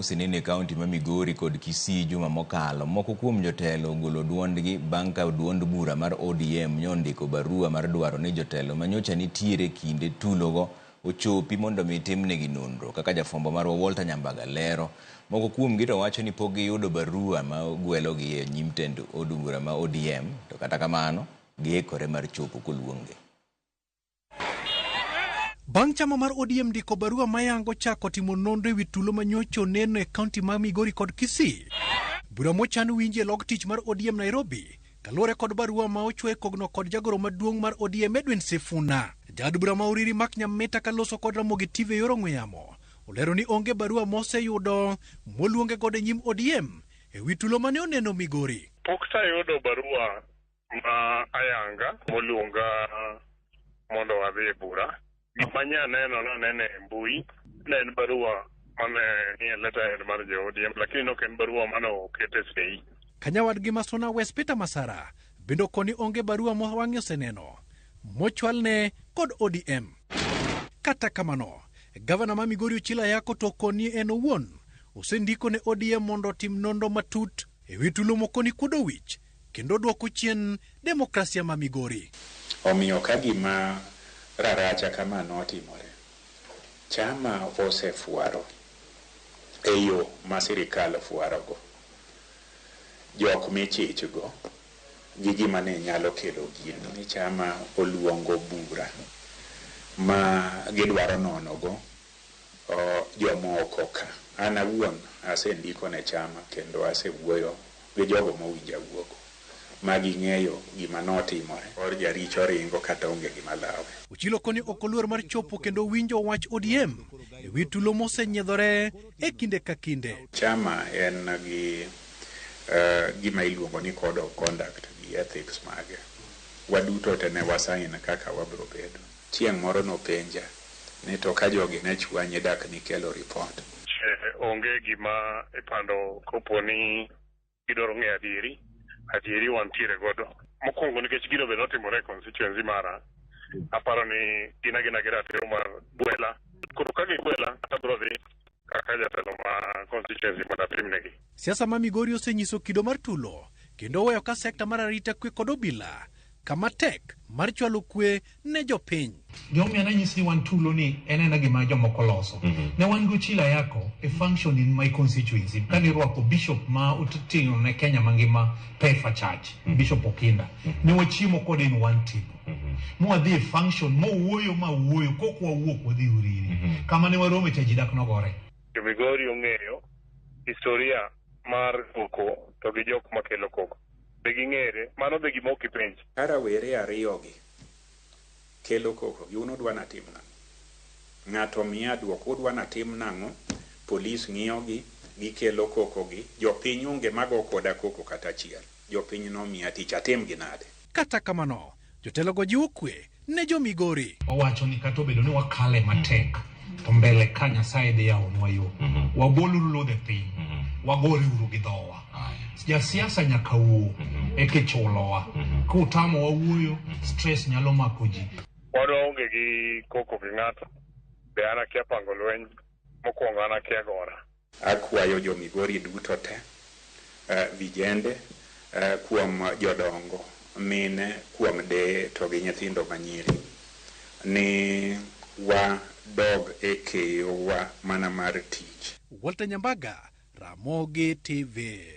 Oseneno e kaunti ma Migori kod Kisii juma mokalo, moko kuom jotelo ogolo duondgi bang' ka duond bura mar ODM nyondiko barua mar dwaro ni jotelo manyocha nitiere kinde tulogo ochopi mondo mi timnegi nonro. Kaka jafwambo marwa Walter Nyambaga lero, moko kuomgi to wacho ni pok giyudo barua ma gwelogi e nyim tend od bura ma ODM, to kata kamano giikore mar chopo koluonggi. Bang' chama mar ODM ndiko barua mayango chako timo nonro ewi tulo manyocha oneno e kaunti ma Migori kod Kisii. Bura mochan winji e log tich mar ODM Nairobi kaluwore kod barua ma ochwe kogno kod jagoro maduong' mar ODM Edwin Sifuna. Jaod bura ma Uriri Mark Nyamita kaloso kod Ramogi TV e yor ong'we yamo olero ni onge barua moseyudo moluonge godo e nyim ODM ewi tulo mane oneno Migori. Pok tayudo barua ma ayanga moluonga mondo wadhi e bura. Gima nya neno nanene e mbui ne en barua mane nie letterhead mar jo ODM, lakini nok en barua mane oket e sei. Kanyawadgi ma Suna West Peter Masara bende okoni onge barua ma wang'e oseneno mochwalne kod ODM. Kata kamano, gavana ma Migori Ochilo Ayako to okoni en owuon osendiko ne ODM mondo otim nonro matut ewi tulo mokoni kuodo wich kendo dwoko chien demokrasia ma Migori. Omiyo ka gima raracha kama notimore, chama osefwaro e yo ma sirikal fwarogo jok michichgo gi gima ne nyalo kelo gino ni chama oluongo bura ma gidwaro nonogo jomoko ka. An awuon asendiko ne chama kendo asewuoyo gi jogo mowinjo awuogo ma ging'eyo gima notimore. Or jaricho ringo kata onge gima lawe. Ochilo koni ok oluor mar chopo kendo winjo wach ODM ewi tulo mosenyiedhore e kinde ka kinde. Chama en gi gima iluongo ni code of conduct gi ethics mage. Waduto te ne wasign kaka wabro bedo. Chieng' moro nopenja ni to ka jogi ne chwanyi dak nikelo report. Onge gima ipando kopo ni gidwaro ng'eyo adieri, adieri wantiere godo. Mokwongo nikech gino be notimore e constituency mara, aparo ni gin agina gi ratiro mar gwela. Koro ka gigwela, abiro dhi kaka jatelo ma constituency mondo atimnegi. Siasa ma Migori osenyiso kido mar tulo kendo oweyo ka sekta mar arita kwe kod obila kama tek mar chwalo kwe ne jopiny. Gimomiyo nanyisi ni wan tulo ni en ena gima jomoko loso. Ne wan gi Ochilo Ayako e function in my constituency kane irwako bishop ma oting'o ne Kenya mangima PEFA Church, Bishop Okinda. Ne wachiemo kode in one table. Mwadhi e function mowuoyo ma wuoyo kok wawuok wadhi Uriri. Kama ne warome cha ji dak nogore. Jo Migori ong'eyo historia mar koko to gi jok makelo koko. Be ging'ere? Mano be gima ok ipenj. Ka rawere ariyogi kelo koko gi un udwa natim nang'o? Ng'ato miya duoko udwa natim nang'o? Polis ng'iyogi, gikelo koko gi, jopiny onge mago koda koko kata achiel. Jopiny nomiya tich atim gi nade? Kata kamano, jotelogo jiwo kwe ne jo Migori. Owacho ni kata obedo ni wakale matek to mbele ka Nyasaye dhi yawonwa yo. Waboluru ludhe piny, wagoreuru gi dhowa. Jasiasa nyaka wuo eka ichulowa. Kutamowa wuoyo, stress nyalo mako ji. Wan waonge gi koko gi ng'ato. Be an akia pango lweny. Mokwongo an akia gora. Akwayo jo Migori duto te, vijende, kuom jodongo, mine, kuom deye to gi nyithindo manyiri ni wadog e keyowa mana mar tich. Walter Nyambaga, Ramogi TV.